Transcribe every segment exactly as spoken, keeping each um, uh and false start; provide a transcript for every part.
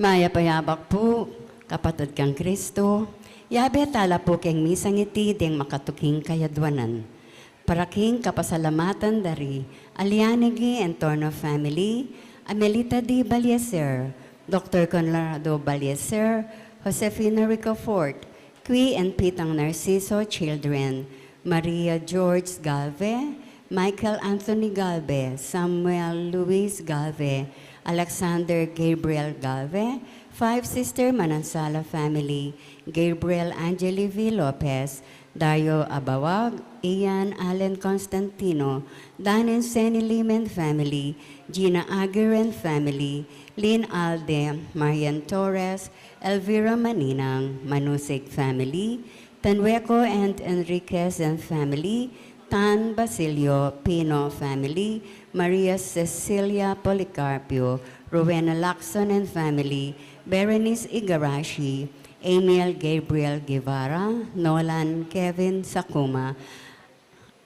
Mayap a yabak pu, kapatad kang Kristo. Yabe tala pu keng misang iti deng makatuking kayadwanan. Para king kapasalamatan dari Alianigi Entorno family, Amelita D. Balieser, Doctor Conrado Balieser, Josefina Ricafort, Qui and Pitang Narciso children, Maria George Galve, Michael Anthony Galve, Samuel Luis Galve, Alexander Gabriel Galve, Five Sister Manansala family, Gabriel Angeli V. Lopez, Dario Abawag, Ian Allen Constantino, Dan and Seni Limen family, Gina Aguirre and family, Lynn Alde, Marian Torres, Elvira Maninang, Manusig family, Tanweco and Enriquez and family, Tan Basilio Pino family, Maria Cecilia Policarpio, Rowena Lacson and family, Berenice Igarashi, Amiel Gabriel Guevara, Nolan Kevin Sakuma,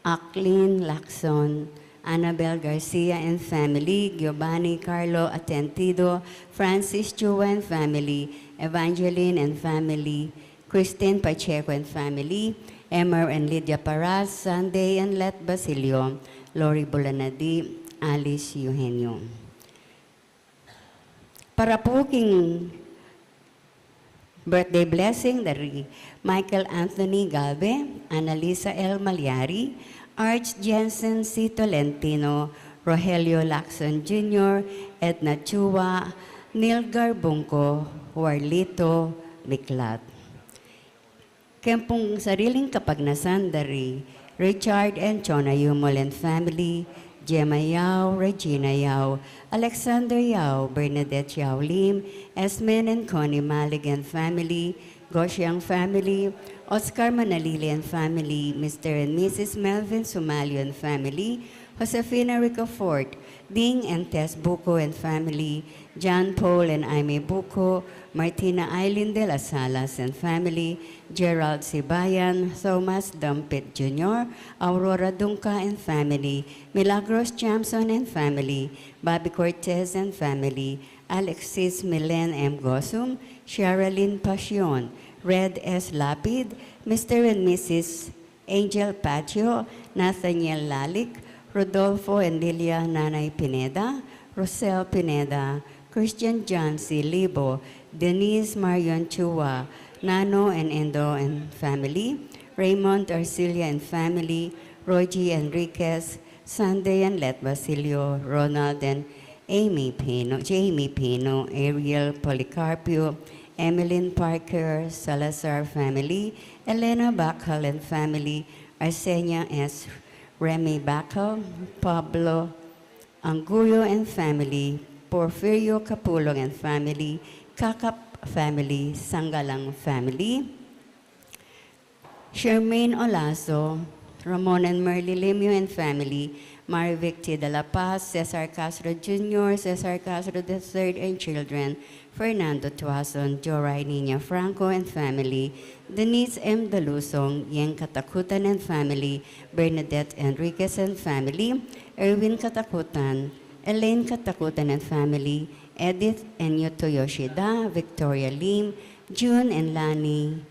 Aklin Lacson, Annabel Garcia and family, Giovanni Carlo Atentido, Francis Chua and family, Evangeline and family, Christine Pacheco and family, Emer and Lydia Paras, Sunday and Let Basilio, Lori Bulanadi, Alice Eugenio. Para pu king birthday blessing dari Michael Anthony Galve, Annalisa L. Maliari, Arch Jensen C. Tolentino, Rogelio Lacson Junior, Edna Chua, Neil Garbungco, Warlito Miklat. Keng pung sariling kapagnasan dari Richard and Chona Yumol and family, Gemma Yao, Regina Yao, Alexander Yao, Bernadette Yao Lim, Esmen and Connie Malig and family, Goshiang family, Oscar Manalili and family, Mister and Missus Melvin Sumalio and family, Josefina Ricafort, Ding and Tess Buco and family, John Paul and Aimee Buco, Martina Eileen de las Alas and family, Gerald Sibayan, Thomas Dumpit Junior, Aurora Dunca and family, Milagros Jamson and family, Bobby Cortez and family, Alexis Milen M. Gosum, Sherilyn Pasion, Red S. Lapid, Mister and Missus Angel Pacho, Nathaniel Lalic, Rodolfo and Lilia Nanay Pineda, Rosel Pineda, Christian John C. Libo, Denise Marion Chua, Nano and Endo and family, Raymond Arcilia and family, Rogie Enriquez, Sunday and Let Basilio, Ronald and Amy Pino, Jamie Pino, Ariel Policarpio, Emeline Parker, Salazar family, Elena Bacall and family, Arsenia S. Remy Bacall, Pablo Angulo and family, Porfirio Capulong and family, Kakap family, Sangalang family, Shermaine Olaso, Ramon and Merly Limio and family, Marivic T. de la Paz, Cesar Castro Junior, Cesar Castro the third and children, Fernando Tuason, Joray Nina Franco and family, Denise M. Dalusong, Yeng Katakutan and family, Bernadette Enriquez and family, Erwin Katakutan, Elaine Katakutan and family, Edith and Yuto Yoshida, Victoria Lim, June and Lani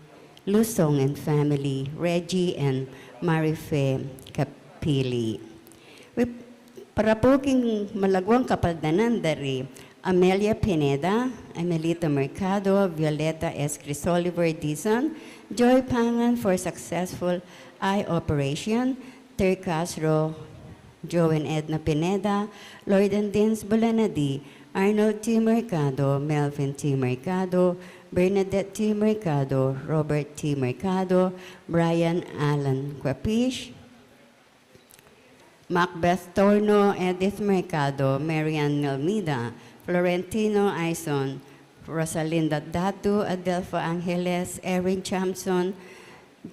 Lusong and family, Reggie and Marife Capili. Wi-, para pu king malagwang kapagnasan dari Amelia Pineda, Amelito Mercado, Violeta S. Crisoliver Dizon, Joy Pangan for successful eye operation, Ter Castro, Joe and Edna Pineda, Lloyd and Dins Bulanadi, Arnold T. Mercado, Melvin T. Mercado, Bernadette T. Mercado, Robert T. Mercado, Brian Alan Quapish, Macbeth Torno, Edith Mercado, Marian Nilmida, Florentino Aison, Rosalinda Datu, Adelfo Angeles, Erin Chamson,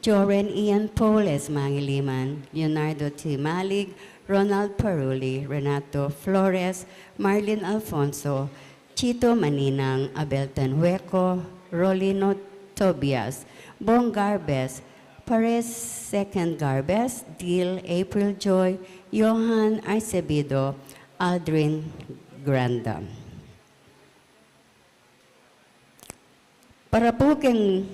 Joren Ian Paul S. Mangiliman, Leonardo T. Malig, Ronald Paruli, Renato Flores, Marlin Alfonso, Chito Maninang, Abel Tanhueco, Rolino Tobias, Bong Garbes, Pares Second Garbes, Dil April Joy, Johan Acebido, Aldrin Granda. Para pu keng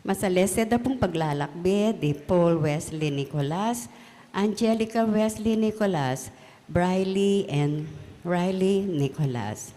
masalese da pung paglalakbe di Paul Wesley Nicolas, Angelica Wesley Nicolas, Briley and Riley Nicolas.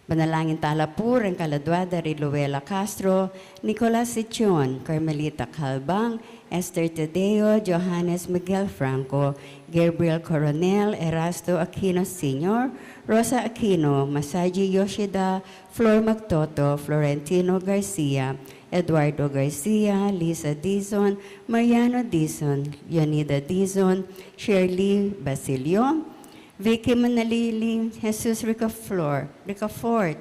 Panalangin tala pu reng kaladua da ri Luella Castro, Nicolas Sichon, Carmelita Calbang, Esther Tadeo, Johannes Miguel Franco, Gabriel Coronel, Erasto Aquino Senior, Rosa Aquino, Masaji Yoshida, Flor Magtoto, Florentino Garcia, Eduardo Garcia, Lisa Dizon, Mariano Dizon, Leonida Dizon, Shirley Basilio, Vicky Manalili, Jesus Ricaflor, Ricafort,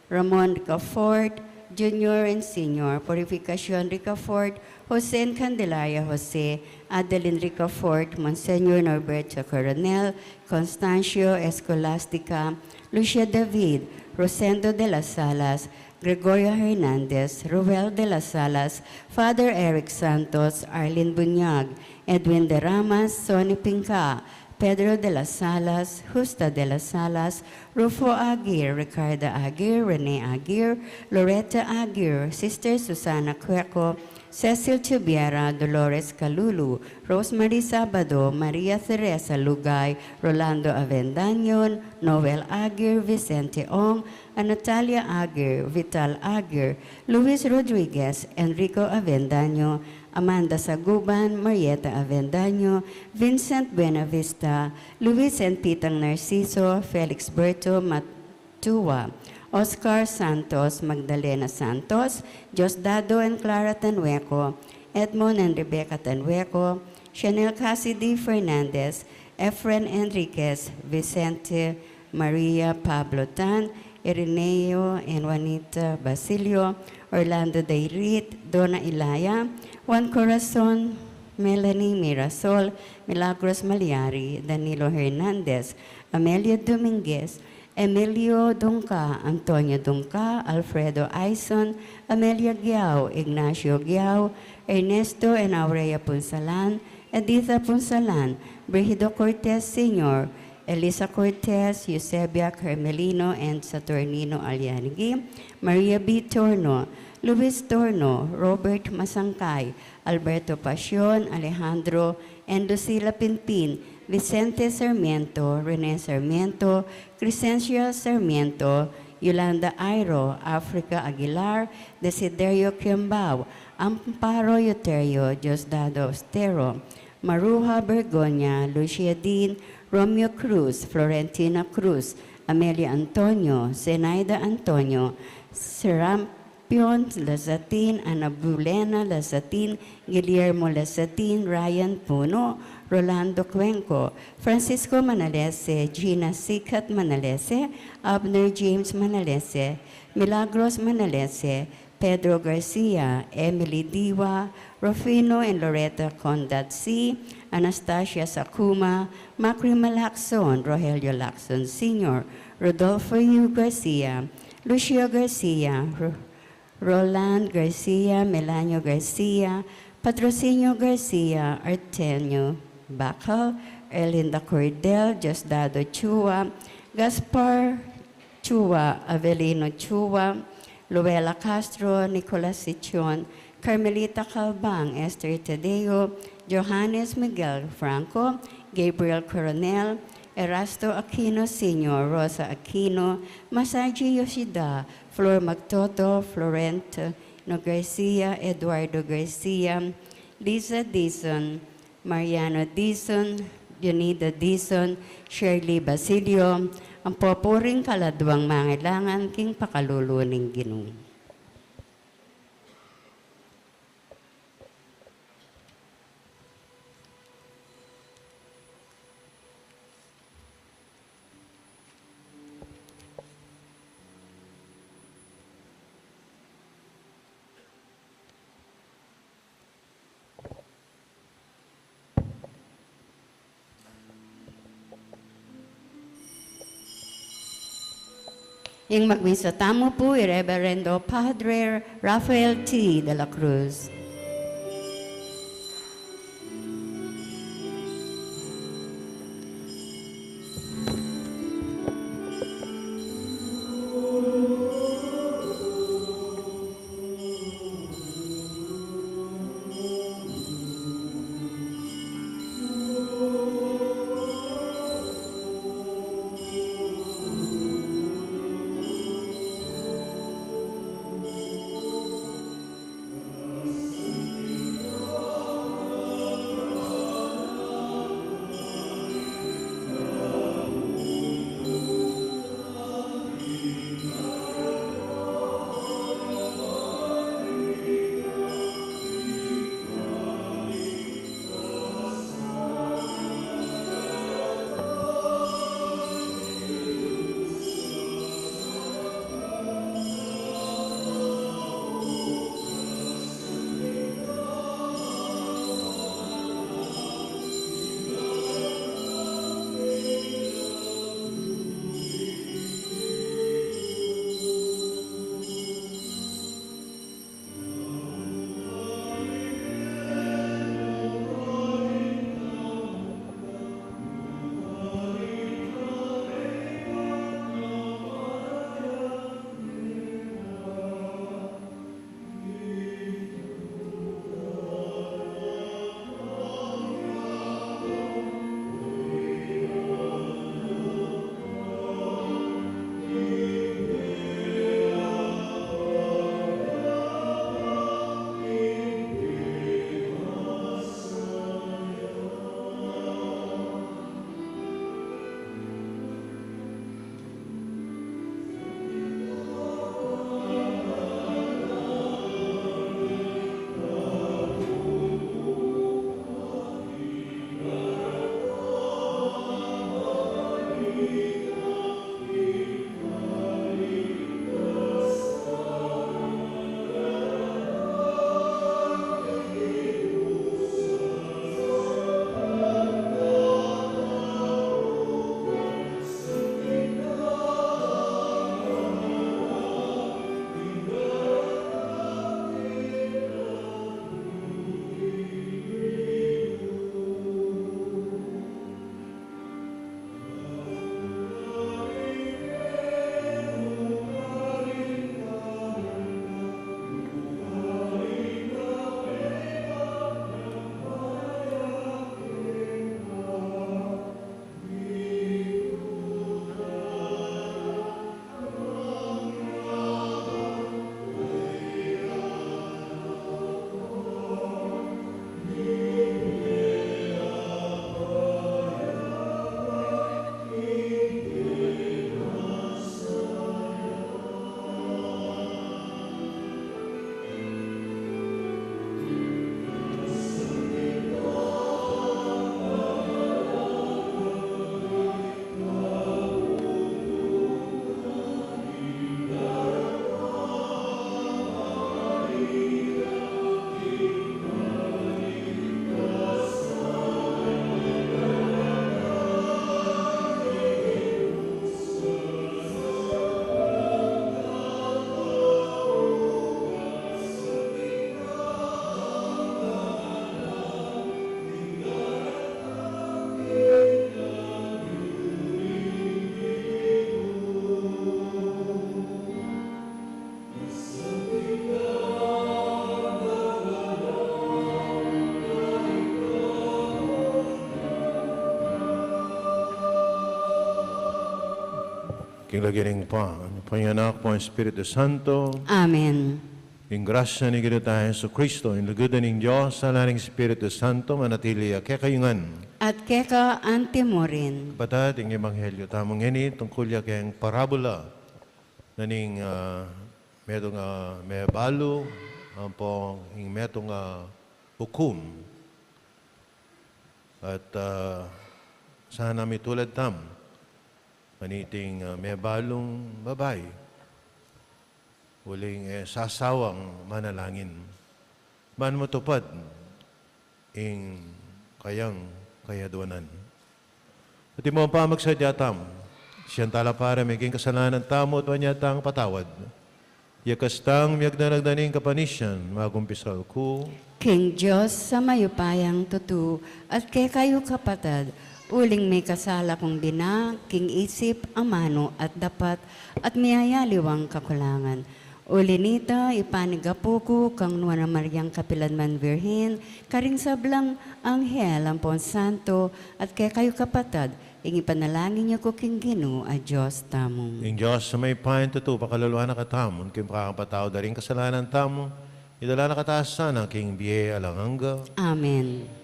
Ramon Ricafort, Junior and Senior, Purificacion Ricafort, Jose and Candelaria Jose, Adeline Ricafort, Monsignor Norberto Coronel, Constancio Escolastica, Lucia David, Rosendo de las Salas, Gregorio Hernandez, Ruel de las Salas, Father Eric Santos, Arlene Bunyag, Edwin de Ramas, Sonny Pinca, Pedro de las Salas, Justa de las Salas, Rufo Aguirre, Ricarda Aguirre, Rene Aguirre, Loretta Aguirre, Sister Susana Cueco, Cecil Tubiera, Dolores Calulu, Rosemary Sabado, Maria Teresa Lugay, Rolando Avendaño, Noel Aguirre, Vicente Ong, Anatalia Aguirre, Vital Aguirre, Luis Rodriguez, Enrico Avendaño, Amanda Saguban, Marieta Avendaño, Vincent Buenavista, Luis and Pitang Narciso, Felix Berto Matua, Oscar Santos, Magdalena Santos, Diosdado and Clara Tanhueco, Edmond and Rebecca Tanhueco, Chanel Cassidy Fernandez, Efren Enriquez, Vicente Maria Pablo Tan, Irineo and Juanita Basilio, Orlando Dairit, Dona Ilaya, Juan Corazon, Melanie Mirasol, Milagros Maliari, Danilo Hernandez, Amelia Dominguez, Emilio Dungca, Antonio Dungca, Alfredo Aison, Amelia Giao, Ignacio Giao, Ernesto and Aurea Punsalan, Editha Punsalan, Brigido Cortez Senior, Elisa Cortez, Eusebia Carmelino and Saturnino Alianigi, Maria B. Torno, Luis Torno, Robert Masangkay, Alberto Pasion, Alejandro and Lucila Pinpin, Vicente Sarmiento, Rene Sarmiento, Crescencia Sarmiento, Yolanda Airo, Africa Aguilar, Desiderio Kiambao, Amparo Euterio, Diosdado Austero, Maruja Bergoña, Lucia Dean, Romeo Cruz, Florentina Cruz, Amelia Antonio, Zenaida Antonio, Seram-, Pion Lazatin, Ana Bulena Lazatin, Guillermo Lazatin, Ryan Puno, Rolando Cuenco, Francisco Manalese, Gina Sikat Manalese, Abner James Manalese, Milagros Manalese, Pedro Garcia, Emily Diwa, Rufino and Loretta Condat C, Anastasia Sakuma, Macri Malacson, Rogelio Lacson Senior, Rodolfo U. Garcia, Lucio Garcia, Ro-, Roland Garcia, Melanio Garcia, Patrocinio Garcia, Artenio Bacal, Erlinda Cordel, Diosdado Chua, Gaspar Chua, Avelino Chua, Luella Castro, Nicolas Sichon, Carmelita Calbang, Esther Tadeo, Johannes Miguel Franco, Gabriel Coronel, Erasto Aquino Senior, Rosa Aquino, Masaji Yoshida, Flor Magtoto, Florentino Garcia, Eduardo Garcia, Liza Dizon, Mariano Dizon, Leonida Dizon, Shirley Basilio, ampo pu ring kaladuang mangailangan king pakalulu ning Ginu. Ing magmisa tamu pu i Reverendo Padre Rafael T. de la Cruz. King lagyu ning Ibpa, ampo ning Anak, ampo ning Espiritu Santo. Amen. Ing grasya ning Ginu tang Jesucristo, ing lugud ning Dios, sala ning Espiritu Santo, manatili ya kekayu ngan. At keka antimurin. Kapatad, ing ebanghelyu tamu ngeni tungkul ya keng parabula na ning, ah, metung a mebalu, ampo ing metung a ukum. At, ah, sana mitulad tamu maniting, ah, mebalung babai, uling e sasawang manalangin ban matupad ing kayang kayadwanan. At ing pamagsadya tamu, siyang talapari mi king kasalanan tamu at manyad tang patawad. Yakas tang miyagdanag na ning kapanisian, magumpisal ku. King Dios a mayupayang tutu, at kekayu kapatad, uling mikasala kung bina, king isip, amanu, at dapat, at miyayaliwang kakulangan. Uli nita, ipanigapu ku kang Nuan a Mariang kapilanman Virgen, karing sablang anghel ampon santo, at kekayu kapatad, ing ipanalangin yu ku king Ginu a Dios tamu. Ing Dios a mayupayang tutu, pakaluluan na katamu, king pakapatawad da ring kasalanan tamu, idala na katamu sana king bie alang angga. Amen.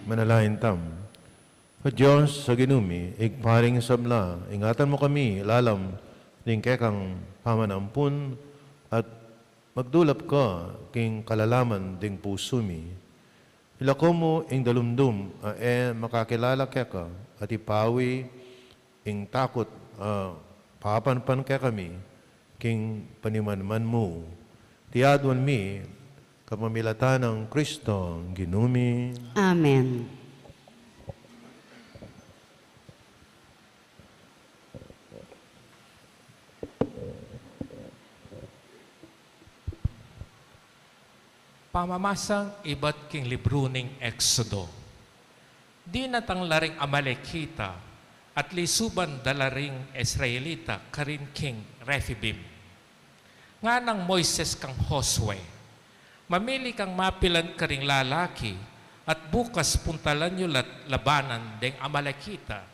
Manalangin tamu. O Dios a Ginu mi, Ibpa ning sabla, ingatan mu kami lalam ning kekang pamanampun at magdulap ka king kalalaman ding pusu mi. Ilako mu ing dalumdum a e makakilala keka at ipawi ing takut a papanpan kekami king panimanman mu. Iti aduan mi kapamilatan nang Kristong Ginu mi. Amen. Pamamasang ibat king libru ning Exodo. Dinatang la ring Amalekita at lisuban da la ring Israelita karin king Rephidim. Ngana nang Moises kang Josue, "Mamili kang mapilan karing lalaki at bukas puntalan yu la't labanan deng Amalekita.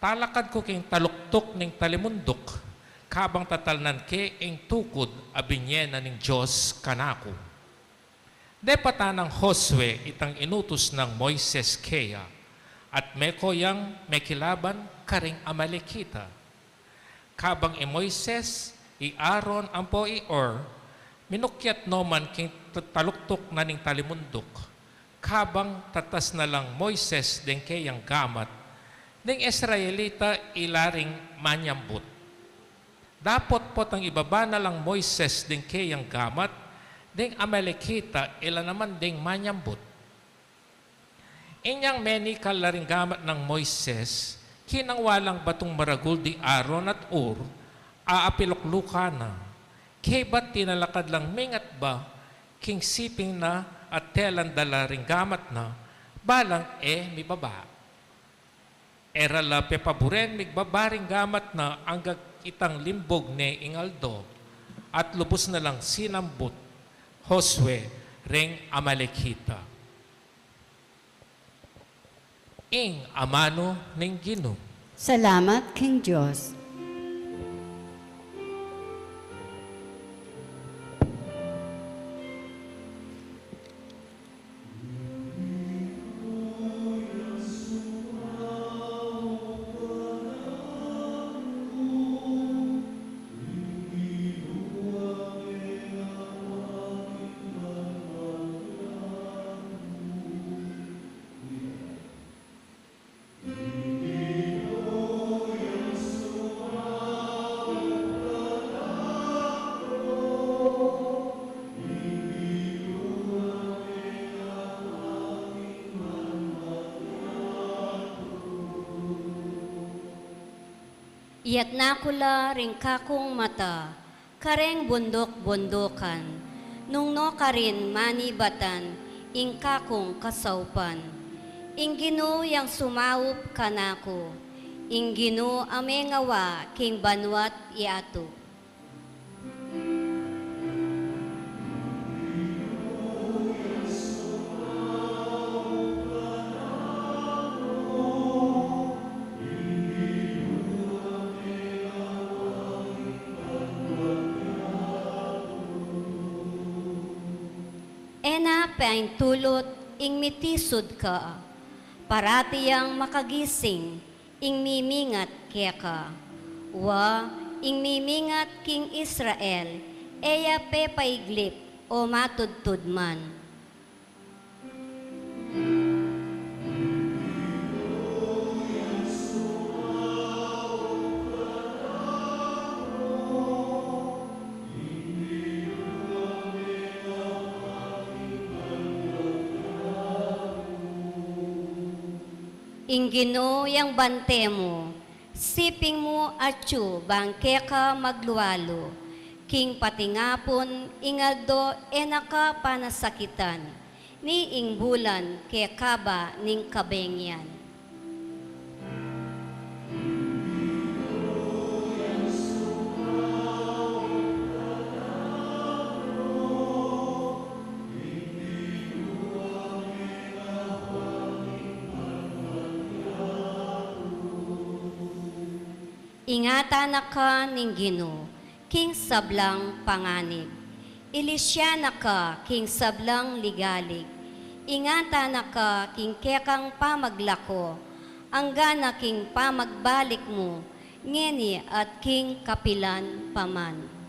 Talakad ku king taluktuk ning talimunduk, kabang tatalnan ke ing tukud a binye na ning Dios kanaku." Depatan nang Josue itang inutus nang Moises keya, at meko yang mekilaban karing Amalekita. Kabang i Moises, i Aaron ampo i Hur minukyat no man king t-, taluktuk na ning talimunduk, kabang tatas na lang Moises deng keyang gamat, deng Israelita ila ring manyambut. Dapot potang ibaba na lang Moises deng keyang gamat, deng Amalekita ila naman deng manyambut. Inyang menikal la ring gamat nang Moises, kinangwa lang batung maragul di Aaron at Hur, a apiluklukan na. Kaybat tinalakad lang mingat ba king siping na at telan da la ring gamat na, balang e mibaba. E ra la pepaburen migbaba ring gamat na anggang itang limbug ne ing aldo, at lubus na lang sinambut Josue ring Amalekita. Ing amanu ning Ginu. Salamat king Dios. Iyatas ku la ring kakung mata kareng bunduk-bundukan, nung nu karin manibatan ing kakung kasaupan. Ing Ginu yang sumaup kanaku, ing Ginu a mengawa king banua't yatu. E na paintulut ing mitisud ka, parati yang makagising ing mimingat keka. Wa, ing mimingat king Israel, e ya pepaiglip o matudtud man. Ing Ginu yang bante mu, siping mu atyu bang keka maglualu, king patingapun ing aldo e na ka panasakitan, ni ing bulan kekaba ning kabeng yan. Ingatan na ka ning Ginu king sablang panganib. Ilisya na ka king sablang ligalig. Ingatan na ka king kekang pamaglako, anggana king pamagbalik mu, ngeni at king kapilan pa man.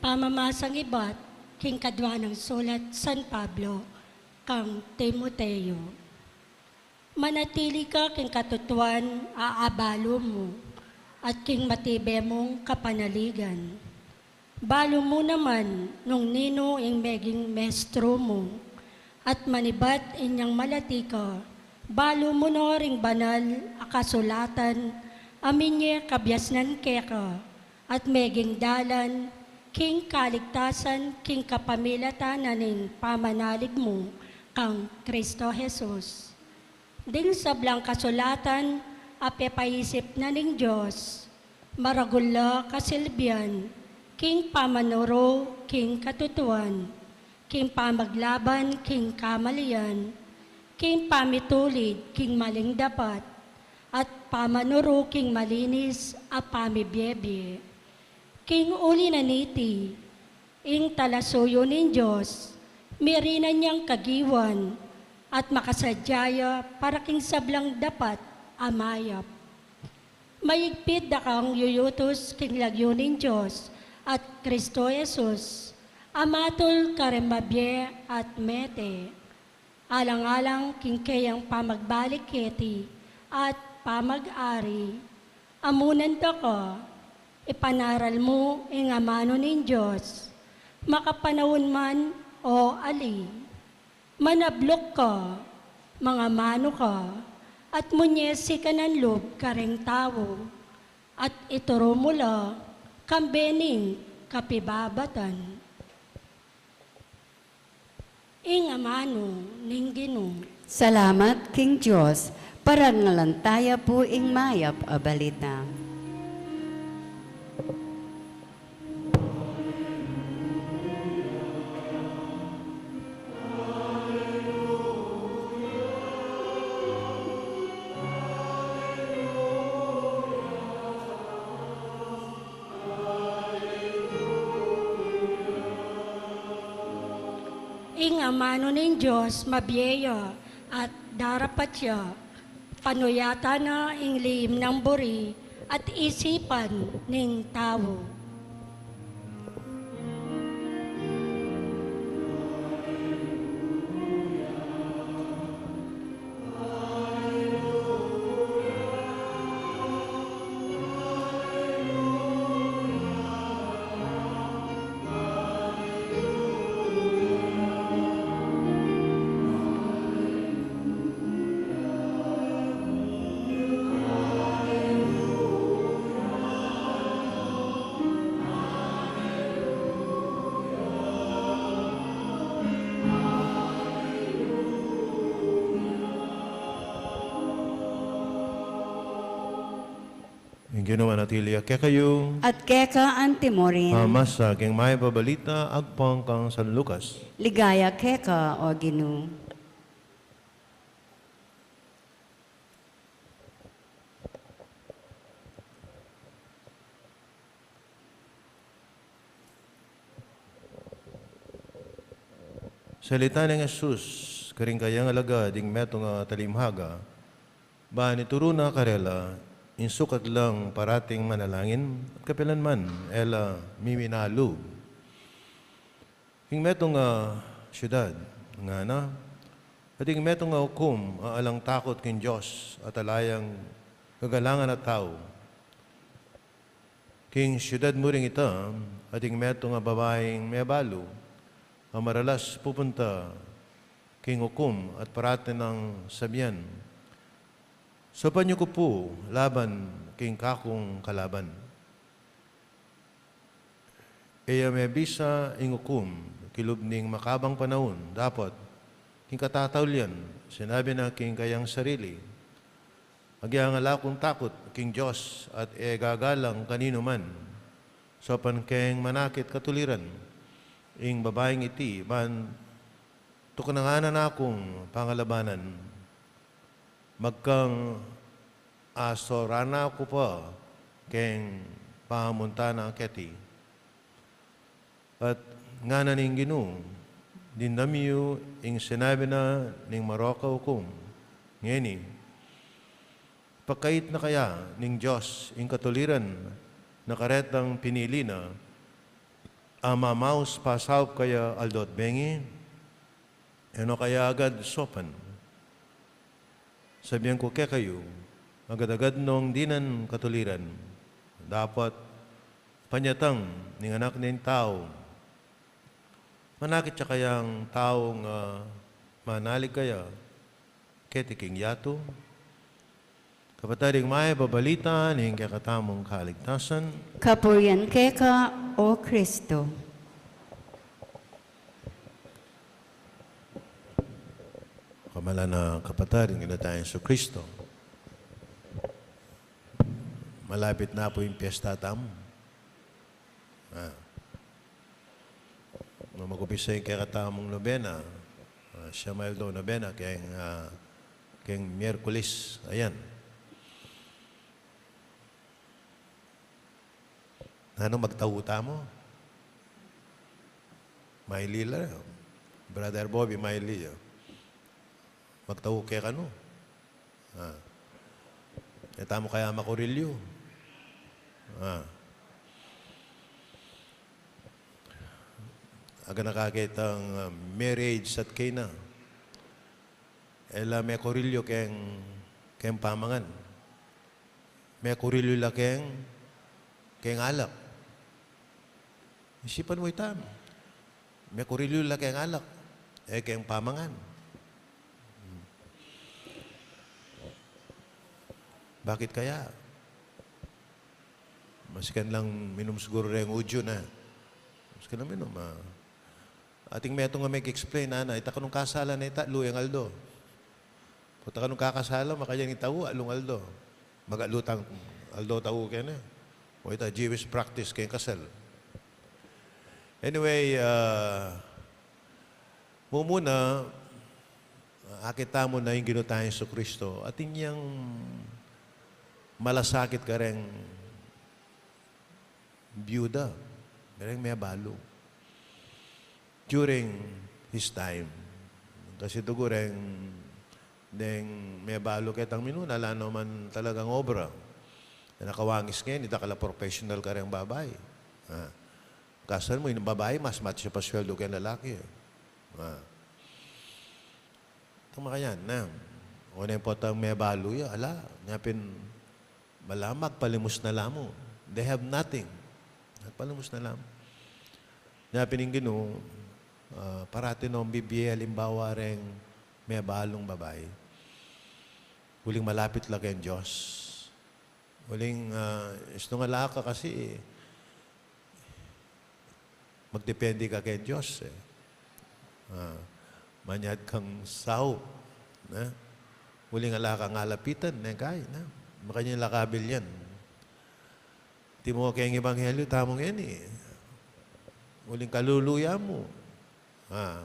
Pamamasang ibat king kadua nang sulat San Pablo kang Timoteo. Manatili ka king katutuan a abalu mu, at king matibe mung kapanaligan. Balu mu naman nung ninu ing meging maestro mu, at manibat inyang malati ka, balu mu no ring banal a kasulatan a minye kabiasnan keka, at meging dalan king kaligtasan king kapamilatan na ning pamanalig mu kang Kristo Jesus. Ding sablang kasulatan a pepaisip na ning Dios, maragul la kasilbian king pamanuru king katutuan, king pamaglaban king kamalian, king pamitulid king maling dapat, at pamanuru king malinis a pamibiebie. King uli na niti, ing talasuyu ning Dios, mirinan yang kagiwan, at makasadya ya para king sablang dapat a mayap. Maigpit da kang yuyutus king lagyu ning Dios at Kristo Jesus, a matul kareng mabie at mete. Alang-alang king keyang pamagbalik keti at pamag-ari, amunan da ka, ipanaral mu ing amanu ning Dios, makapanaun man o ali. Manabluk ka, mangamanu ka, at munyesi ka nang lub kareng tau, at ituru mu la kambe ning kapibabatan. Ing amanu ning Ginu. Salamat king Dios, parangalan taya pu ing mayap a balita. Ing amanu ning Dios mabie ya at darapat ya, panuyatan na ing lim nang buri at isipan ning tau. Ing Ginu manatili ya kekayu. At keka anti mu rin. Pamasa king mayap a balita agpang kang San Lucas. Ligaya keka, O Ginu. Salita nang Jesus karing kayang alagad ing metung a talimhaga, ban ituru na karela ing sukat lang parating manalangin at kapilan man e la miminalug. King metung a siudad, ngana, ating metung a ukum a alang takut king Dios at ala yang gagalangan a tau. King siudad mu ring ita, ating metung a babaing mebalu a maralas pupunta king ukum at parati nang sabian, "Saupan yu ku pu laban king kakung kalaban." E ya mebisa ing ukum kilub ning makabang panaun, dapot king katataulian sinabi na king kayang sarili, Agyang ala kung takut king Dios at e gagalang kaninu man, saupan keng manakit katuliran ing babaing iti, ban tukanangan na kung pangalabanan. Magkang asoran na ku pa keng pamunta na keti. At ngana ning Ginu, dimdam yu ing sinabi na ning marok a ukum ngeni, pakait na kaya ning Dios ing katuliran na karetang pinili na, a mamaus pasaup kaya aldo at bengi? E no kaya agad saupan? Sabian ku kekayu, agad-agad nong dinan katuliran, dapot panyatang ning Anak ning Tau. Manakit ya kayang taung, ah, manalig kaya keti king yatu? Kapatad, ing mayap a balita ning kekatamung kaligtasan. Kapurian keka, O Kristo. Kamalan a kapatad ning Ginu tang Jesucristo. Malapit na pu ing piyesta tamu. Ah. Nung mag-umpisa ing kekatamung nobena, ah, siyam a aldo nobena, keng, ah, keng Miyerkules, ayan. Nanu, magtau tamu? Maili la, Brother Bobby, maili ya. Magtau kekanu. Ah. E tamu kaya makurilyu? Ah. Aga na kaketang, ah, marriage at kena. E la mekurilyu keng, keng pamangan. Mekurilyu la keng, keng alak. Isipan mu ita. Mekurilyu la keng alak, e keng pamangan. Hmm. Bakit kaya? Masikan lang minum siguru reng udyu na. Masikan lang minum, ah. Atin metung a meg-explain, ana, ita kanung kasala na ita, alu yang aldo. Pota kanung kakasala, makanyan ita, alu yang aldo. Mag-alu tang aldo tau keni. O ita, Jewish practice keng kasal. Anyway, ah, mumuna, akit tamu na ing Ginu tang Jesucristo, atin yang malasakit kareng biyuda, kareng mebalu. During his time. Kasi dugu reng, deng mebalu ketang minuna, ala naman talagang obra. Nakawangis ngeni, dakal a professional kareng babai. Ah. Kasal mu, ing babai, mas matas ya pa sweldu keng lalaki, e. Ah. Tama kanyan, na. O, ne potang mebalu ya, ala, nya pin, ala, magpalimus na la mu. They have nothing. Magpalimus na la mu. Nya pin ing Ginu, ah, parati nong bibie alimbawa reng mebalung babai. Uling malapit la keng Dios. Uling, ah, istung ala ka kasi, magdepende ka keng Dios, e. Ah, manyad kang saup, ne? Uling ala kang alapitan, ne, kay, ne? Makanyan la kabilyan. Antimo keng ebanghelyu tamu ngeni, uling kaluluya mu, ah,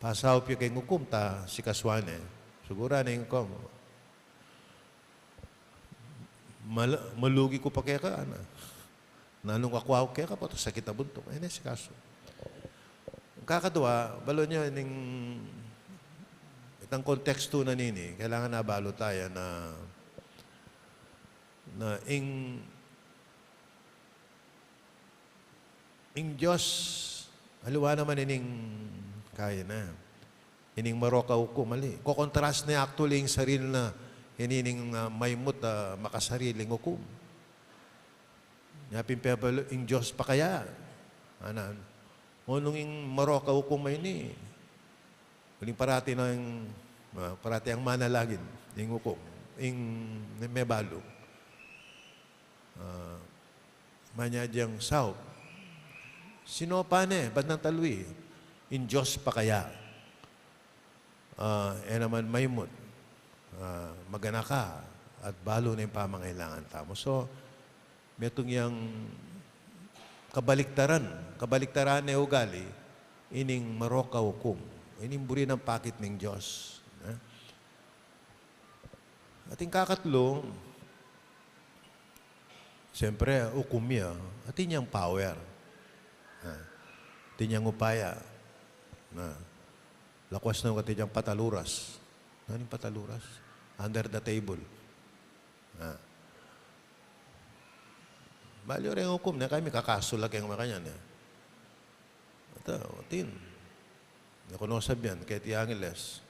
pasaup ya keng ukum ta sikasuan ne. Sugura ne ing ukum. Mal-, malugi ku pa keka, ana. Nanung akwa ku keka, pota sakit a buntuk. E ne sikasu. Kakadua, balu yu ning itang kontekstu na nini, kailangan na balu taya na, na ing Ing Dios, aliwa naman ining kaya na. Ining marok a ukum, ali. Kokontras ne actually ing sarili na, ini ning, ah, maimut, ah, makasariling ukum. Nya pin pebalu ing Dios pa kaya. Ana, nung ing marok a ukum a ini, uling parati na ing, ah, parati yang manalagin, ing ukum, ing mebalu. Ah, manyad yang saup. Sinopa ne, bandang talui, ing Dios pa kaya. Ah, e naman maimut, ah, maganaka at balu ne ing pamangailangan tamu. So, metung yang kabaliktaran, kabaliktaran ne ugali, ining marok a ukum, ining buri nang pakit ning Dios. Eh? At ing kakatlu, siyempre, ukum ya, atin yang power. Ah, atin yang upaya. Na, lakwas na atin yang pataluras. Nanu ing pataluras? Under the table. Ah. Balu ring ukum, ne kami kakasu la keng makanyan, eh. Ata, atin. Naku no sabian, keti Angeles.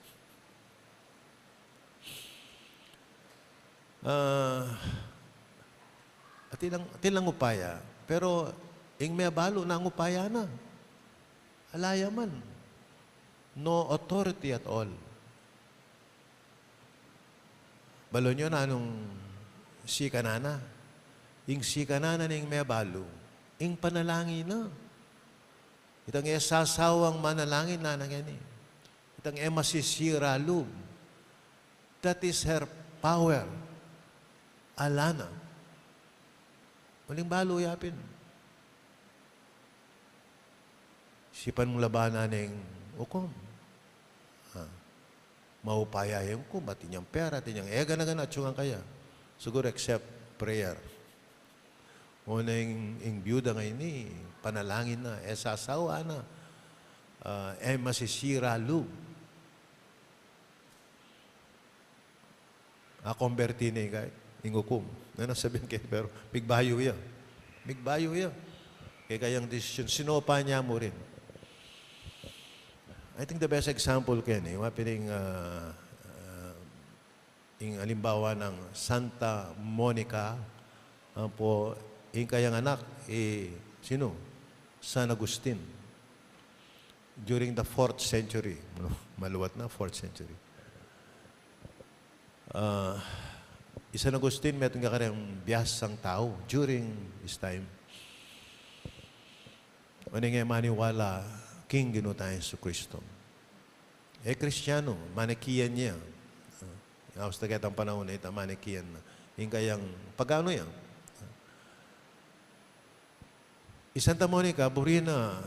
Ah, atin lang, atin lang upaya. Pero, ing mebalu nang upaya na. Ala ya man. No authority at all. Balu yu nanung sikanan na. Ing sikanan na ning mebalu, ing panalangin na. Itang e sasawang manalangin na nang ini. Itang e masisira lub. That is her power. Ala na. Uling balu ya pin. Sipan mung labanan ing ukum. Ha. Maupaya ya ing ukum, atin yang pera, atin yang e gana-gana, atsu ngan kaya. Siguru except prayer. O na ing, ing biyuda ngeni, panalangin na, e sasawa na, ah, e masisira lub. Akomberti ne kaya ing ukum. Nanu sabian ke, pero migbayu ya. Migbayu ya. Kekayang desisyon, sinopa ne mu rin. I think the best example keni, wa pin ing, ah, ah, ing alimbawa nang Santa Monica, ampo ing kayang anak, i sinu? San Agustin. During the fourth century, maluat na, fourth century. Ah, i San Agustin, metung ya kareng biasang tau during his time. Oneng e maniwala king Ginu tang Jesucristo. E Kristiyanu, Manichean ya. Ah, austa ketang panaun a ita, Manichean na. Ing kayang paganu ya. I Santa Monica, buri na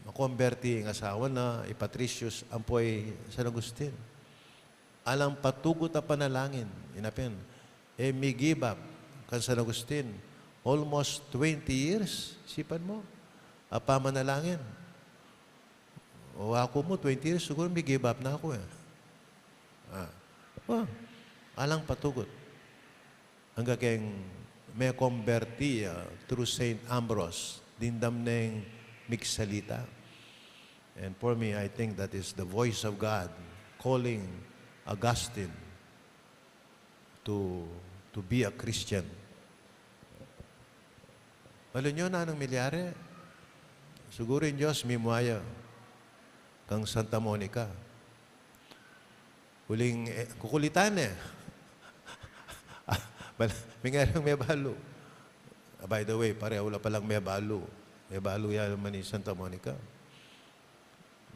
makomberti ing asawa na, i Patricius, ampo i San Agustin. Alang patugut a panalangin, ina pin, e mi-give up kang San Agustin. Almost twenty years, sipan mu, a pamanalangin. O aku mu, twenty years, siguru mi-give up na aku, e. Ah. Wa, alang patugut. Angga keng mekomberti ya, ah, through Saint Ambrose, dimdam neng migsalita. And for me, I think that is the voice of God calling Augustine to, to be a Christian. Balu yu nanung milyari, siguru ing Dios mimua ya kang Santa Monica. Uling, e, kukulitan ne. Bal-, mingaring mebalu. Ah, by the way, pareho la palang mebalu. Mebalu ya naman i Santa Monica.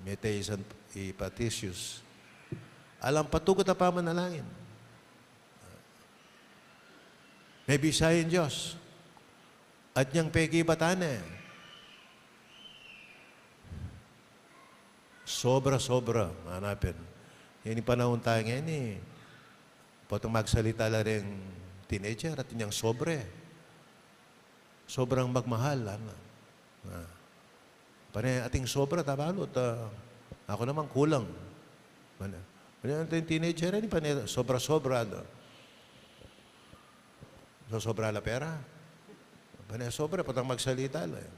Mete i San, i Patricius. Alang patugut a pamanalangin. Mebisa ya ing Dios. Atin yang pekibatan ne. Sobra-sobra, ngana pin. Ini panaun tamu ngeni, potang magsalita la ring teenager, atin yang sobre. Sobrang magmahal, ngana. Ah. Pane, ating sobra, tabalu, ta, aku naman kulang. Pane, pane, ating teenager, ini pane, sobra-sobra, ta. Sosobra la pera. Pane, sobra, potang magsalita la, e.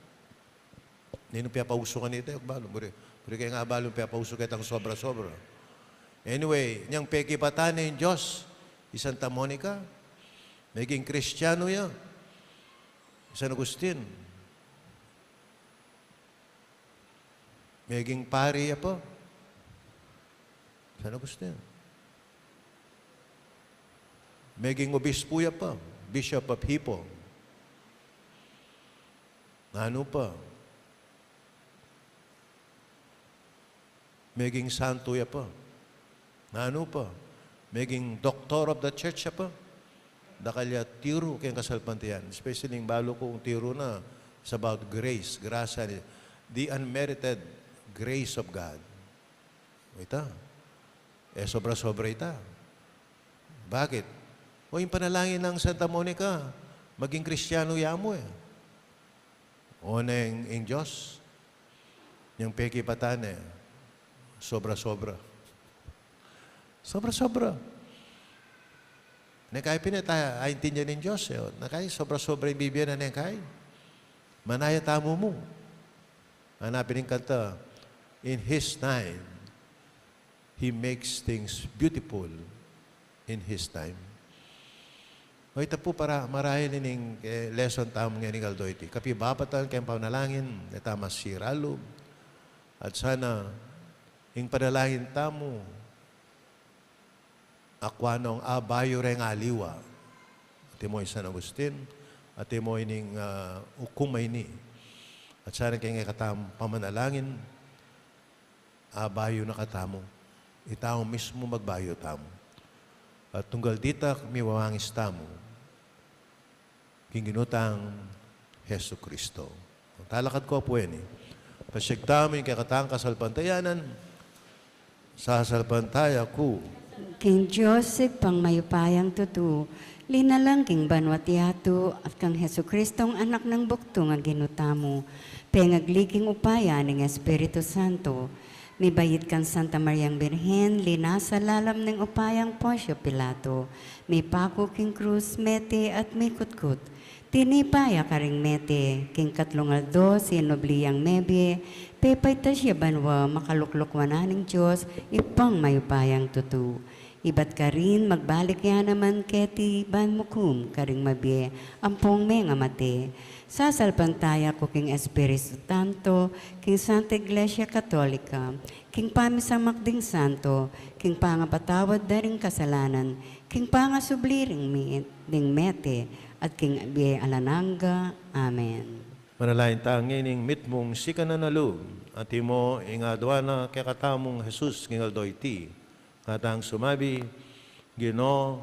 Ninu pepausu kanita, e ku balu, buri, buri ke nga balu pepausu ketang sobra-sobra. Anyway, inyang pekibatan ne ing Dios, i Santa Monica, meging Kristiyanu ya, i San Agustin, meging pari ya pa, San Agustin. Meging obispu ya pa, Bishop of Hippo. Nganu pa, Meging santo ya pa. Nanu pa? Meging Doctor of the Church ya pa. Dakal ya tiru keng kasalpantayanan. Especially ing balu kung tiru na, it's about grace, grasya, the unmerited grace of God. Ita. E, sobra-sobra ita. Bakit? O, ing panalangin nang Santa Monica, maging Kristiyanu ya mu e. O, neng, ing Dios, yang pekipatan e, sobra-sobra. Sobra-sobra. Neng kai pin e ta aintindian ing Dios e. O, neng kai sobra-sobra ing bibie na neng kai. Manaya tamu mu. Ana pin ing kanta, "In His time, He makes things beautiful in His time." O, ita pu para, marahil ining, e, lesson tamu ngening aldo iti. Kapibabatan keng panalangin, e ta masira lub. At sana, ing panalangin tamu, akua nong abayu reng aliwa. Antimo i San Agustin, antimo ining, a, ukum a ini. At sana keng kekatamung pamanalangin, abayu na katamu. Itamu mismu magbayu tamu. At tunggal dita, mimangis tamu king Ginu tang Jesucristo. Talakad ku pu ini. Pasiag tamu ing kekatang kasalpantayanan, sasalpantaya ku king Dios Ibpang mayupayang tutu, linalang king banua't yatu, at kang Jesucristong Anak nang bugtung a Ginu tamu, pengagli king upaya ning Espiritu Santo, mibait kang Santa Mariang Birhen, linasa lalam ning upayang Poncio Pilato, mipaku king krus, mete at mikutkut. Tinipa ya karing mete, king katlung aldo sinubli yang mebie, pepaitas ya banua, makalukluk wanan ning Dios Ibpang mayupayang tutu. Ibat karin magbalik ya naman keti ban mukum karing mabie ampong mengamate. Sasalpantaya ku king Espiritu Santo, king Santa Iglesia Katolika, king pamisamak ding santo, king pangapatawad da ring kasalanan, king pangasubli ring mi-, ding mete, at king bie alang angga. Amen. Manalangin ta ngening mitmung sikanan a lub, antimo ing aduan na kekatamung Jesus king aldo iti. Ngatang sumabi, Ginu,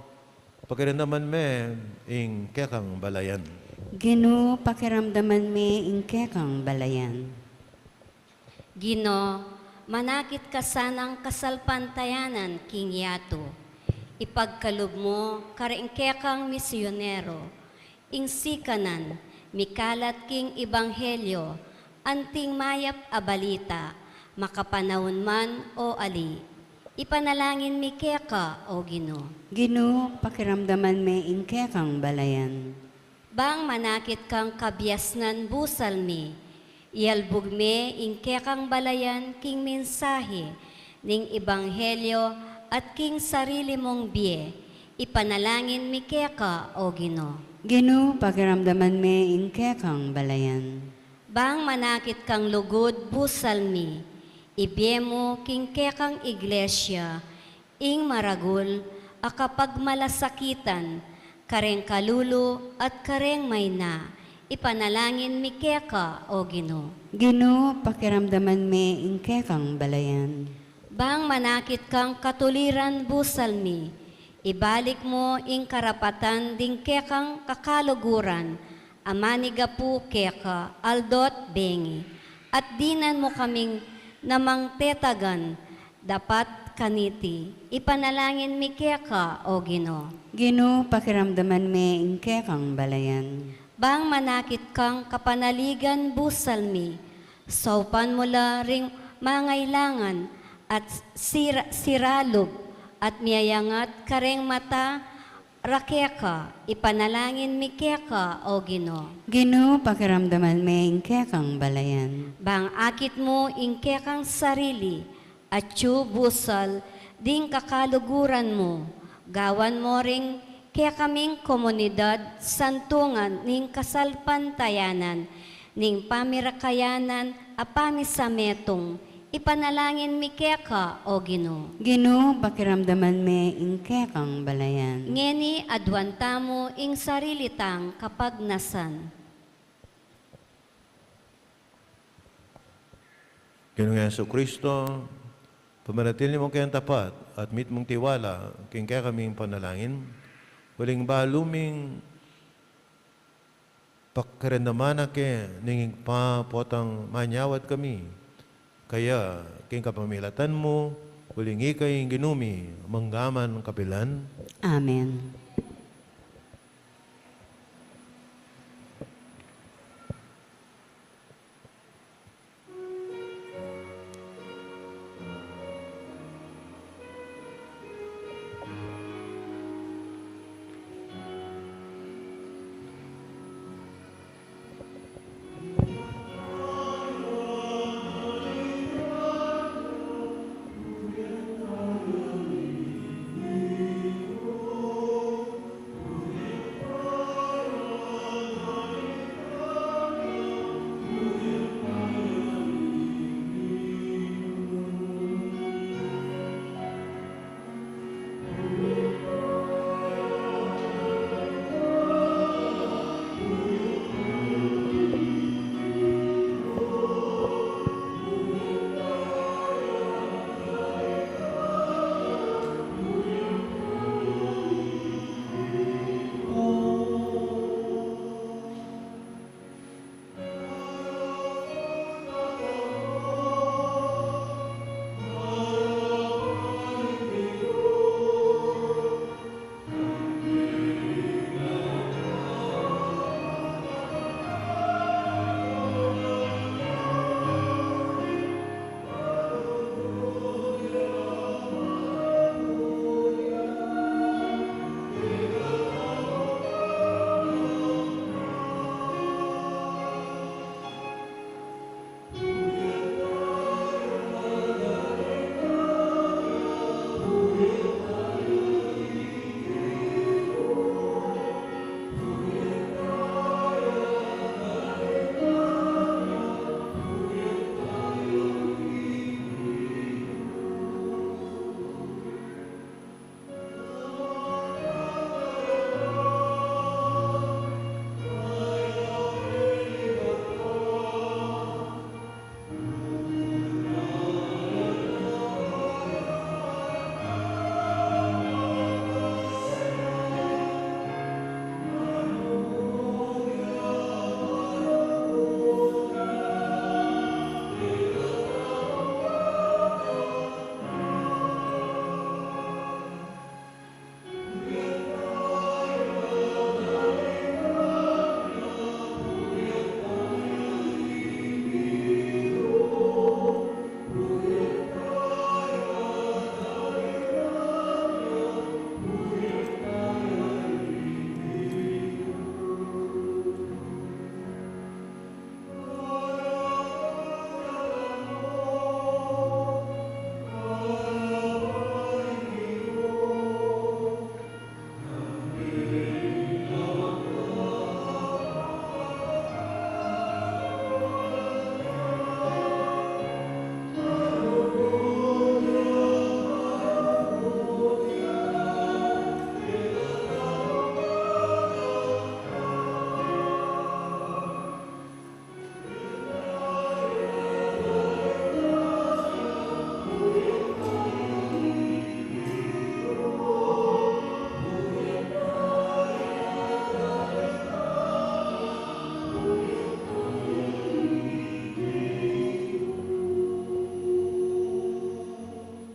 pakiramdaman me ing kekang balayan. Ginu, pakiramdaman me ing kekang balayan. Ginu, manakit ka sanang kasalpantayanan king yatu. Ipagkalub mu karing kekang misyonero ing sikanan mikalat king ebanghelyo, anting mayap a balita, makapanaun man o ali. Ipanalangin mi keka, O Ginu. Ginu, pakiramdaman me ing kekang balayan. Bang manakit kang kabiasnan busal mi, ialbug me ing kekang balayan king mensahe ning ebanghelyo at king sarili mung bie, ipanalangin mi keka, O Ginu. Ginu, pakiramdaman me ing kekang balayan. Bang manakit kang lugud busal mi, ibie mu king kekang iglesia, ing maragul a kapagmalasakitan, kareng kalulu at kareng maina, ipanalangin mi keka, O Ginu. Ginu, pakiramdaman me ing kekang balayan. Bang manakit kang katuliran busal mi, ibalik mu ing karapatan ding kekang kakaluguran, a manigapu keka aldo't bengi, at dinan mu kaming namang tetagan, dapat kaniti, ipanalangin mi keka, O Ginu. Ginu, pakiramdaman me ing kekang balayan. Bang manakit kang kapanaligan busal mi, saupan mu la ring mangailangan at sira-, siralub at miayangat kareng mata ra keka, ipanalangin mi keka, O Ginu. Ginu, pakiramdaman me ing kekang balayan. Bang akit mu ing kekang sarili, atyu busal ding kakaluguran mu, gawan mu ring kekaming komunidad santungan ning kasalpantayanan ning pamirakayanan a pamisametung, ipanalangin mi keka, O Ginu. Ginu, pakiramdaman me ing kekang balayan. Ngeni aduan tamu ing sarili tang kapagnasan. Ginung Jesucristo, Pamanatili mu keng tapat at mitmung tiwala keng kekaming panalangin, uling balu ming pakiramdaman na ke ning Ibpa potang manyawad kami. Kaya, keng kapamilatan mu, uling ika ing Ginu mi, mangga man kapilan. Amen.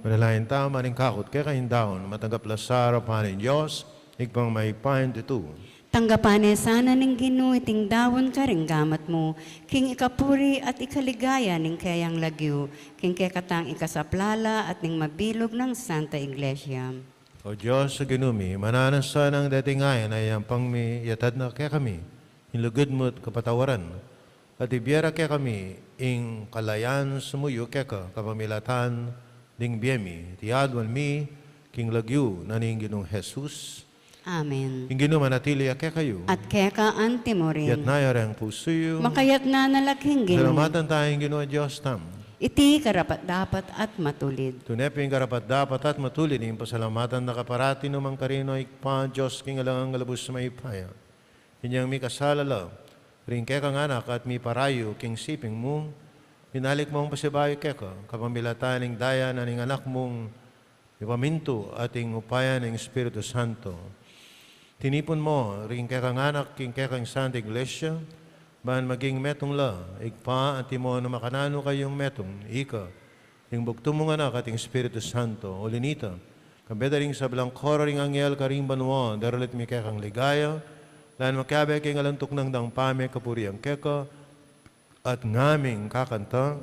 Manalangin tamu, maningkakut keka ing daun, matanggap la sana ning Dios, Ibpang mayupaya tutu. Tanggapan na sana ning Ginu iting daun karing gamat mu, king ikapuri at ikaligaya ning keyang lagyu, king kekatang ikasaplala at ning mabilug nang Santa Iglesia. O Dios a Ginu mi, mananu sanang deting ayan a yampang mi yatad na kekami ing lugud mu't kapatawaran, at ibie ra kekami ing kalayan sumuyu keka kapamilatan ding bie mi, iti aduan mi king lagyu na ning Ginung Jesus. Amen. Ing Ginu manatili ya kekayu. At keka anti mu rin. Iyatas yu reng pusu yu. Makayatas na la king Ginu. Pasalamatan taya ing Ginu a Dios tamu. Iti karapat-dapat at matulid. Tune pin karapat-dapat at matulid ing pasalamatan da ka parati nung mangkarin, O Ibpa, Dios king alang angga, lubus mayupaya. Inyang mikasala la ring kekang anak at miparayu king siping mu, Binalik mung pasibayu keka, kapamilatan ning daya na ning Anak mung mipamintu at ing upaya ning Espiritu Santo. Tinipun mu ring kekang anak king kekang Santa Iglesia, ban maging metung la, Ibpa, antimo nung makananu kayung metung, ika, ing bugtung mung Anak at ing Espiritu Santo, uli nita, kambe da ring sablang koro ring anghel karing banua, daralit mi kekang ligaya, lan makiabe king alang tuknang dang pamikapurian keka, at ngaming kakanta.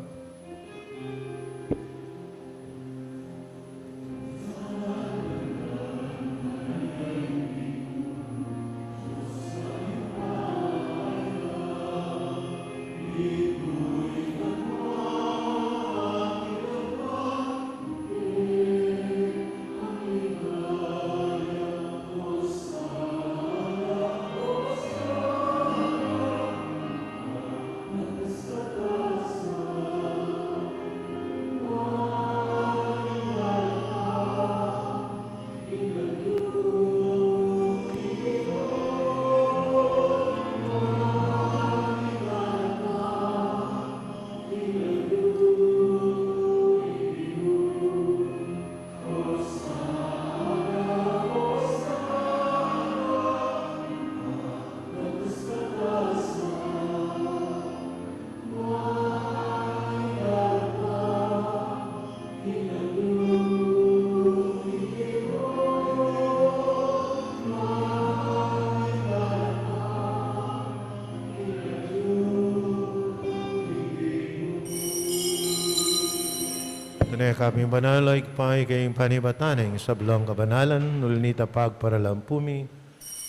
Tune ka pin banal, Ibpa, ika ing panibatan ning sablang kabanalan, uli nita pagparalan pu mi,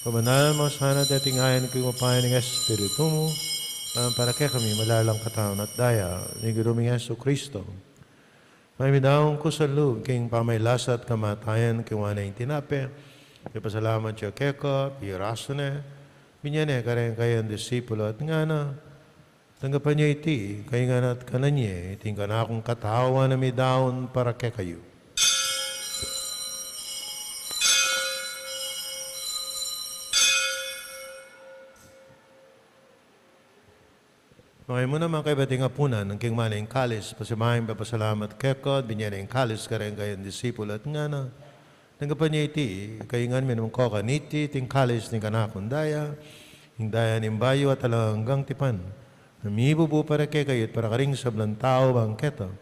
pabanal mu sana deting ayan king upaya ning Espiritu mu, ban para kekami malalang katawan at daya ning Ginu ming Jesucristo. Mayap mi daun kusang lub king pamagkasakit at kamatayan, kinuan ne ing tinape, mipasalamat ya keka, pirasu ne, binye ne kareng kayang disipulo at ngana, tanggapan ye iti kayu ngan at kanan ye, iti ing kanakung katawan a midaun para kekayu. Makanyan mu naman kaybat ing apunan, nung kinua ne ing kalis, pasibayu mipasalamat keka, binye ne ing kalis kareng kayang disipulo at ngana, tanggapan ye iti kayu ngan minum kayu kaniti, iti ing kalis ning kanakung daya, ing daya ning bayu at alang anggang tipan, a mibubu para kekayu at para karing sablang tau, ban keta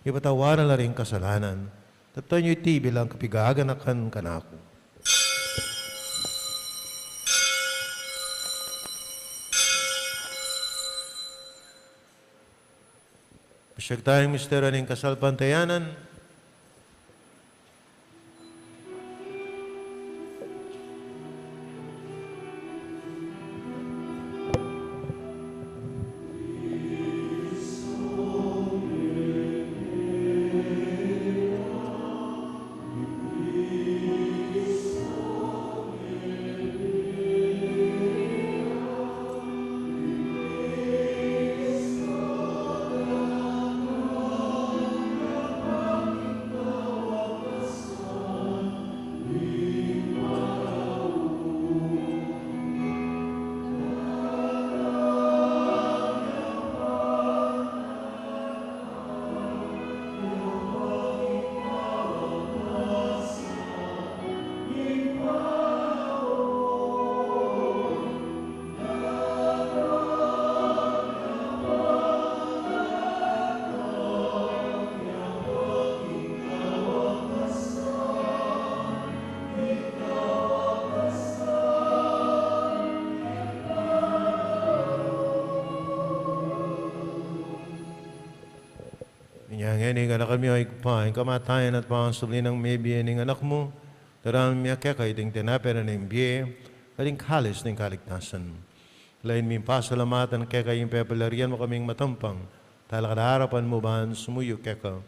mipatawad la ring kasalanan. Tanggap ye iti bilang kapaganakan kanaku. Pasyag tayung misteryu ning kasalpantayanan. Inya ngeni, ganakan mi, O Ibpa, ing kamatayan at pangasubli nang mebie ning Anak mu, daraun mi keka iting tinape ning bie, at ing kalis ning kaligtasan. Lain ming pasalamatan keka ing pepalarian mu kaming matampang, talakad arapan mu ban sumuyu keka.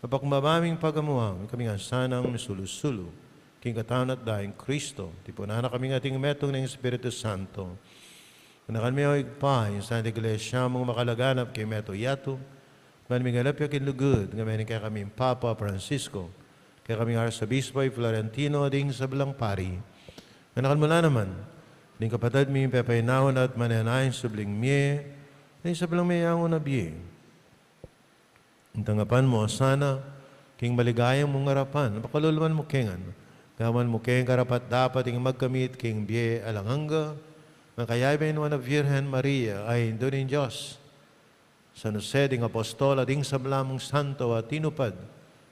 Mapakumbaba ming pagamuan, ikami ngan sanang misulu-sulu king katawan at daya nang Kristo, tipunan na kaming ating metung ning Espiritu Santo. Ganakan mi, O Ibpa, ing Santa Iglesia mung makalaganap king mabilug a yatu, ban miganap ya king lugud, ngan mening kekaming Papa Francisco, kekaming Arsobispo i Florentino, ding sablang pari. Ganakan mu la naman ding kapatad ming pepainawa na at manenaya ing subling mie, ding sablang meyangu na bie. Tanggapan mu sana king maligaya mung arapan, pakaluluan mu kami ngan. Gawan mu kaming karapat-dapat ing magkamit king bie alang angga, makayabe ning Nuan a Virgen Maria, a Indu ning Dios, San Jose ding apostol, at ding sabla mung santo a tinupad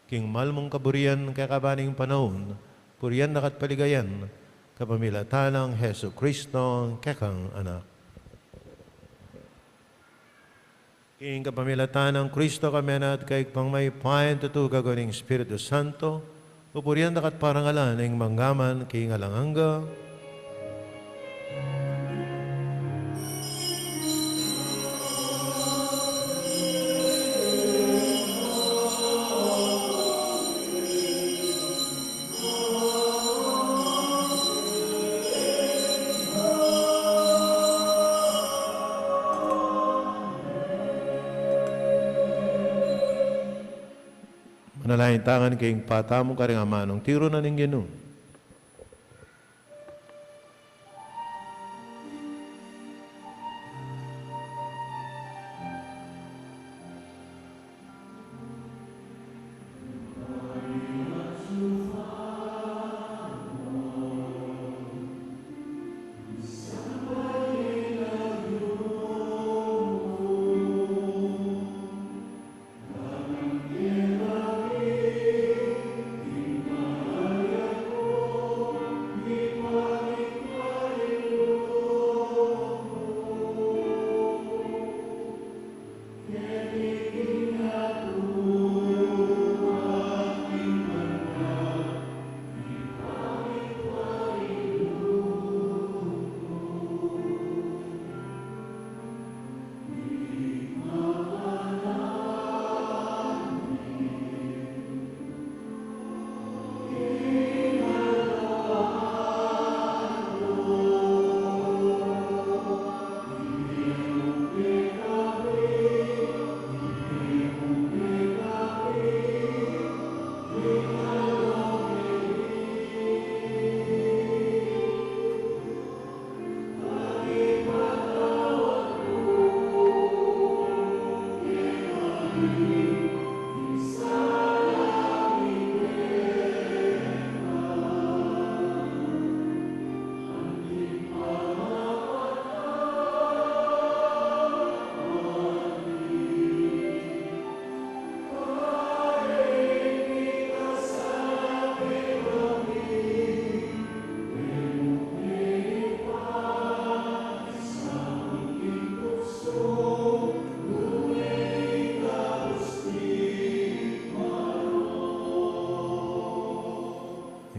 king mal mung kaburian kekaba ning panaun, purian da ka at paligayan, kapamilatan nang Jesucristo, kekang Anak. King kapamilatan nang Kristo, kambe na at kaybat king mayupayang tutu, gagawan ning Espiritu Santo, pupurian da ka at parangalan ning mangga man king alang angga. Manalangin tamu ngan king patamu karing amanung tiru na ning Ginu.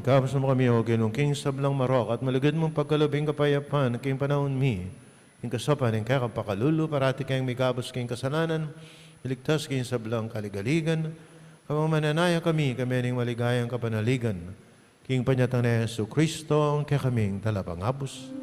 Ikabus mu kami, O Ginu, king sablang marok at malugud mung pagkalub ing kapayapan king panaun mi. Ing kasaupan ning kekang pakalulu, parati keng mikabus king kasalanan, iligtas king sablang kaligaligan, kabang mananaya kami, kambe ning maligayang kapanaligan, king panyatang nang Jesucristo, ing kekaming Talapangabus.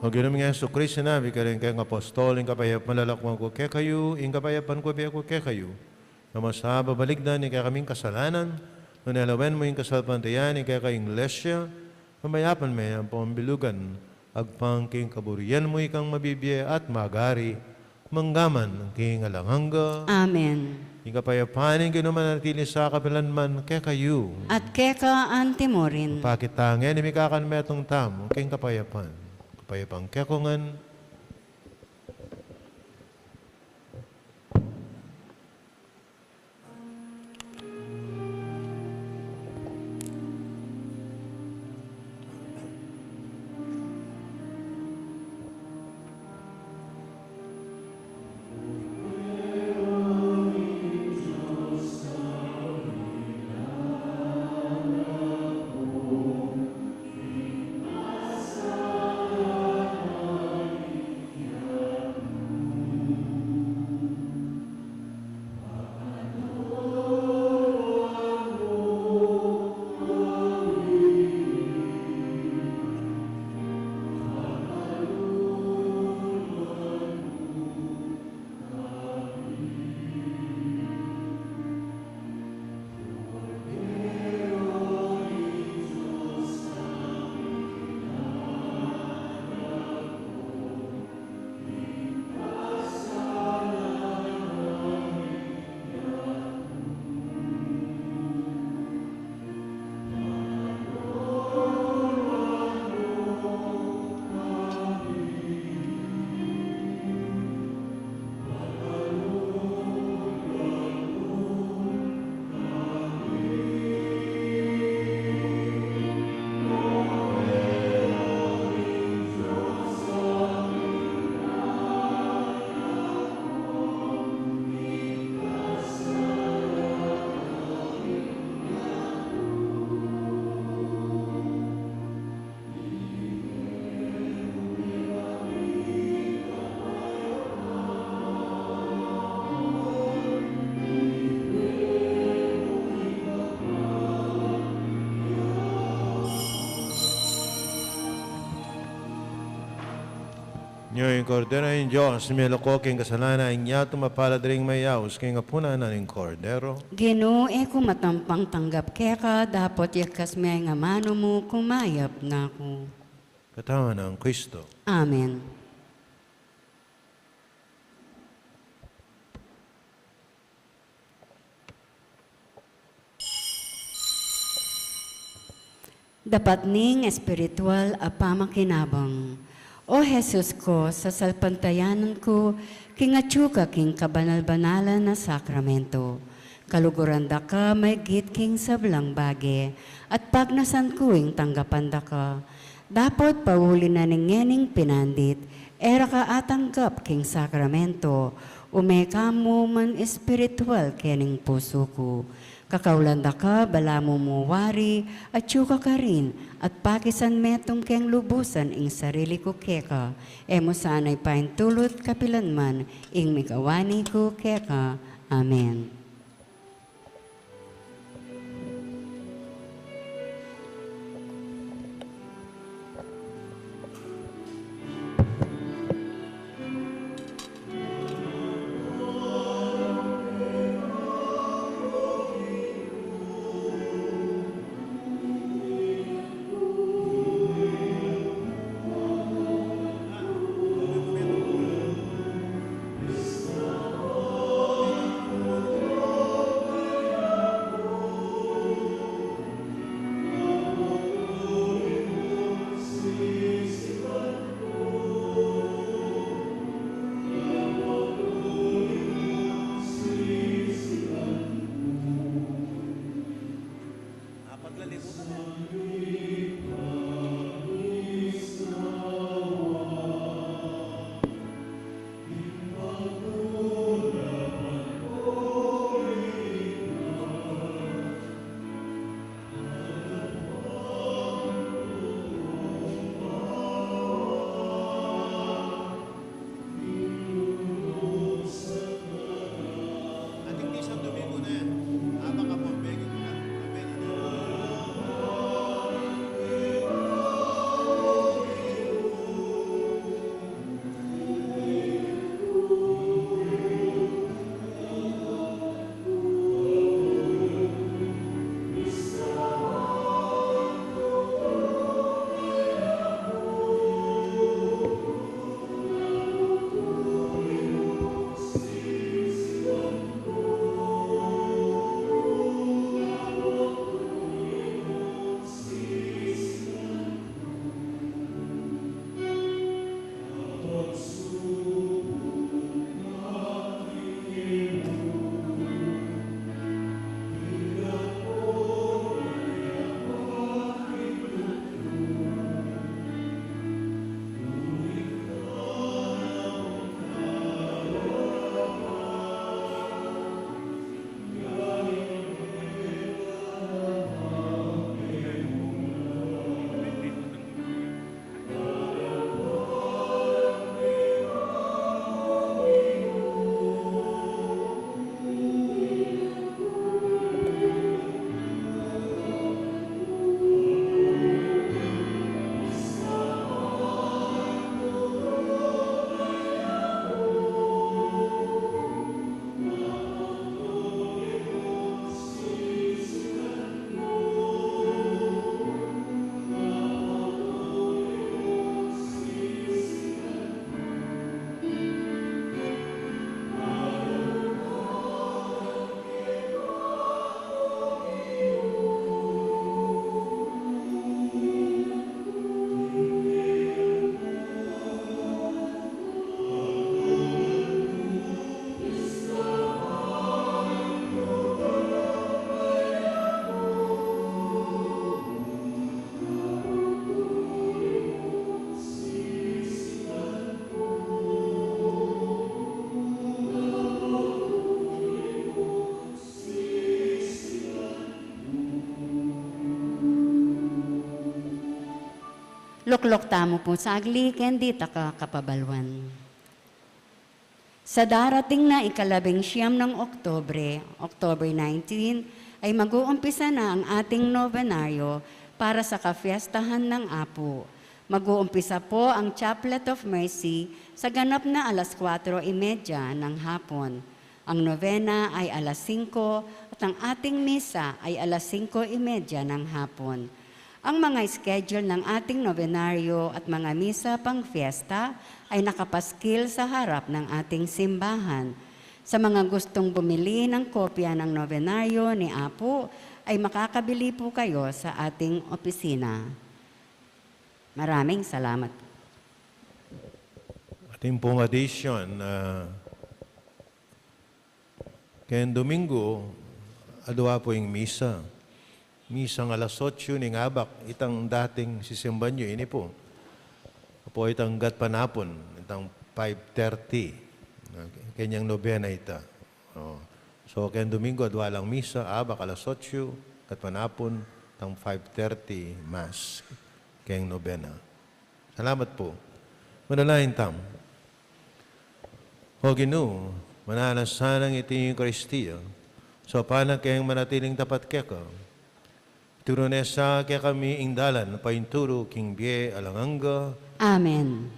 O Ginu ming Jesucristo, sinabi mu karing kekang apostol, ing kapayapan lalakwan ku kekayu, ing kapayapan ku ibie ku kekayu. Nung mu sa babalikdan ing kekaming kasalanan, nune lawen mu ing kasalpantayanan ning kekang Iglesia, pamayapan me ampong bilugan, agpang king kaburian mu, ikang mabibie at magari, mangga man king alang angga. Amen. Ing kapayapan ning Ginu manatili sa kapilan man kekayu. At keka anti mu rin. Pakit tamu ngan ing mikakanmetung tamu king kapayapan. Kapayapan kekongan. Ing Kordero ning Dios, miluko king kasalanan ning yatu, mapalad ding mayaus king apunan ning Kordero. Ginu, e ku matampang tanggap keka, dapot yagkas me ing amanu mu, kumayap na ku. Katawan nang Kristo. Amen. Dapat ning espiritual a pamakinabang. O Jesus ko, sasalpantayanan ku king atyu ka king kabanal-banalan a sakramento. Kaluguran da ka maigit king sablang bage, at pagnasan ku ing tanggapan da ka. Dapot pauli na ning ngening pinandit, e ra ka atanggap king sakramento, ume ka mu man espiritual kening pusu ku. Kakaulan da ka, balamu mu wari, atyu ka karin, at pakisan metung keng lubusan ing sarili ku keka, e mu sana paintulut kapilan man ing mikawani ku keka. Amen. Lukluk tamu pu saglit, ken dita ka kapabaluan. Sa darating na ikalabing siyam ng Oktubre, October nineteen, ay mag-uumpisa na ang ating nobenaryo para sa kafiestahan ng Apu. Mag-uumpisa po ang Chaplet of Mercy sa ganap na alas kuwatro y medya ng hapon. Ang nobena ay alas singko at ang ating misa ay alas singko y medya ng hapon. Ang mga schedule ng ating nobenaryo at mga misa pang fiesta ay nakapaskil sa harap ng ating simbahan. Sa mga gustong bumili ng kopya ng nobenaryo ni Apu, ay makakabili po kayo sa ating opisina. Maraming salamat. Atin pong addition, ah, keng Domingo, adwa po ing misa. Misang alas otso ning abak, itang dating sisimban yu, ini po. Apo itang gatpanapun, itang five thirty. Kenyang nobena ita. O. So, keng Domingo, adwa lang misa, abak alas otso, gatpanapun, itang five thirty Mass. Keng nobena. Salamat po. Manalangin tamu. O Ginu, mananu sanang iti Eukaristia, saupan na keng manatiling tapat keka. Ituru na sa kekami ing dalan paintulu king bie alang angga. Amen.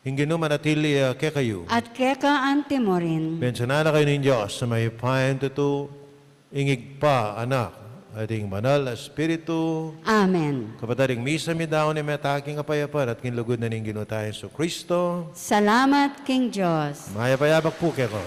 Ing Ginu manatili ya kekayu. At keka anti mo rin. Bendisyunan na kayu ning Dios a mayupayang tutu, ing Ibpa, Anak, at ing Banal a Espiritu. Amen. Kapatad, ing misa mi daun ing meta king kapayapan at king lugud na ning Ginu tang Jesucristo. Salamat king Dios. Mayap a abak pu kekayu.